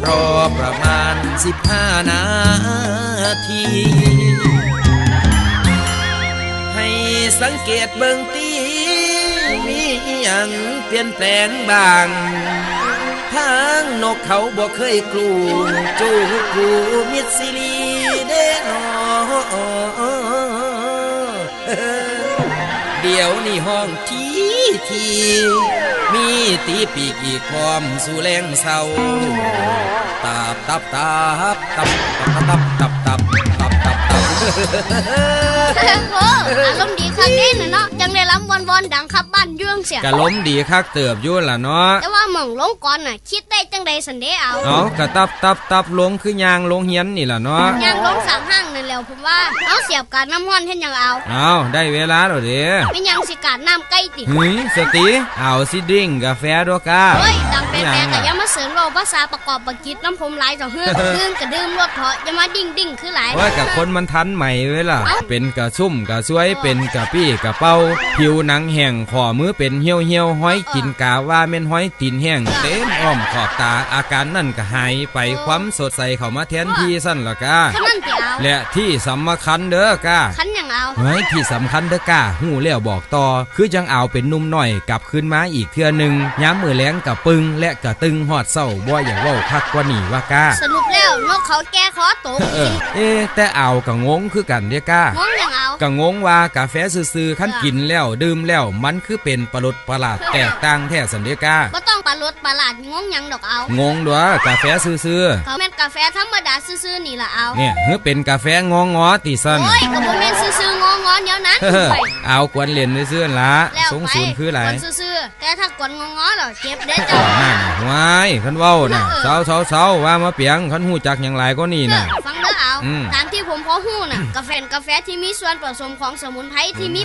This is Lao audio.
ລໍປະມານສິບຫ້ານາທີ ໃຫ້ສັງເກດເບິ່ງຕິ ມີອີ່ຫຍັງປ່ຽນແປງບ້າງ? ທາງນົກເຂົາບໍ່ເຄີຍກຣູ ຈູກູມິດຊິລີເດ້ນໍ. ດຽວນີ້ຮ້ອງຖີ່ໆ ມີຕີປີກອີກພ້ອມສູ່ແລງເຊົ້າ. ຕັບ ຕັບ ຕັບ ຕັບ ຕັບ ຕັບ ຕັບ ຕັບ ຕັບ ຕັບ ຕັບ ຕັບ ໂອ້ ອາລົມດີຄັກເດ້ນະເນາະ ຈັ່ງໄດ້ລຳວອນໆ ດັງຂັບບ້ານຢູ່ຈັ່ງຊີ້. ກະລົມດີຄັກເຕີບຢູ່ລະເນາະ ແຕ່ວ່າໝ່ອງລົງກ່ອນນະ ຄິດໄດ້ຈັ່ງໃດຊັ້ນເດເອົາ? ເອົາ ກະຕັບ ຕັບ ຕັບ ລົງຄືຍ່າງລົງຮຽນນີ້ລະເນາະ ຍ່າງລົງສາງຫ້າງນັ້ນແຫຼ້ວ. ວ່າເຮົາສຽບການນ້ຳຮ້ອນເຮັດຫຍັງເອົາ? ເອົາ ໄດ້ເວລາແລ້ວເດ້. ແມ່ນຫຍັງ ຊິການນ້ຳໄກ່ຕິ? ຫື ສະຕິ ເອົາ ຊິດຣິງກາແຟຕົວະກາ. ໂອ້ຍ ດັງແປະໆ ກະຢ່າມາເຊີນເວົ້າພາສາປະກອບປະກິດນຳຜົມຫຼາຍເຈົ້າເຮີ. ດື່ມກະດື່ມໂລດເຖາະ ຢ່າມາດິ້ງໆຄືຫຼາຍ. ໂອ້ຍ ກະຄົນມັນທັນໃໝເວີຍລະ. ເອົ້າ ເປັນກະຊຸ້ມກະຊວຍ ເປັນກະປີ້ກະເປົາ ຜິວໜັງແຫ້ງ ຂໍ້ມືເປັນຫ່ຽວໆ ຮອຍຕີນກາວ່າແມ່ນຮອຍ ຕີນແຫ້ງເຕັມອ້ອມຂອບຕາ ອາການນັ້ນກະຫາຍໄປ ຄວາມສົດໃສເຂົ້າມາແທນທີ່ຊັ້ນລະກາ. ແລະທີ່ສຳຄັນເດີກາ. ຄັນຫຍັງອາວ? ເຮີ້ຍ ທີ່ສຳຄັນເດີກາ ຮູ້ແລ້ວບອກຕໍ່ ຄືຈັ່ງອາວເປັນໜຸ່ມນ້ອຍກັບຄືນມາອີກເທື່ອໜຶ່ງ ຍາມມື້ແລງກະປຶງ ແລະກະຕຶງຮອດເຊົ້າ ບໍ່ຢາກເວົ້າຄັກກວ່ານີ້ວ່າກາ. ສະຫຼຸບແລ້ວນົກເຂົາແກ່ຄໍຕົກ. ເອີ ເອ ແຕ່ອາວກະງົງຄືກັນເດກາ. ງົງຫຍັງອາວ? ກະງົງວ່າກາແຟຊື່ໆ ຄັນກິນແລ້ວດື່ມແລ້ວ ມັນຄືເປັນປະຫຼົດ ປະຫຼາດແຕກຕ່າງແທ້ຊັ້ນເດກາ. ບໍ່ຕ້ອງປະຫຼົດປະຫຼາດ ງົງຫຍັງດອກອາວ. ງົງຕົວະ ກາແຟຊື່ໆ. ກະແມ່ນກາແຟທຳມະດາຊື່ໆນີ້ລະອາວ. ເນຍ ຫຼືເປັນກາແຟງໍງໍຕິຊັ້ນ? ໂອ້ຍ ກະບໍ່ແມ່ນຊື່ໆງໍງໍແນວນັ້ນ. ອາວກວນຫຼິ້ນຊື່ໆຫັ້ນລະ ຊົງສູນຄືຫຼາຍ. ແຕ່ຖ້າກວນງໍງໍແລ້ວເຈັບເດ້ເຈົ້າ. ໂອ້ຍ ຫ້ວຍ ຄັນເວົ້ານະ ເອີ ເຊົາໆ ເຊົາ ວ່າມາປຽງ ຄັນຮູ້ຈັກຫຍັງຫຼາຍກວ່ານີ້ນະ. ຟັງເດີອາວ ຕາມທີ່ຜົມພໍຮູ້ນະ ກາແຟ ກາແຟທີ່ມີສ່ວນປະສົມຂອງສະໝຸນໄພທີ່ມີ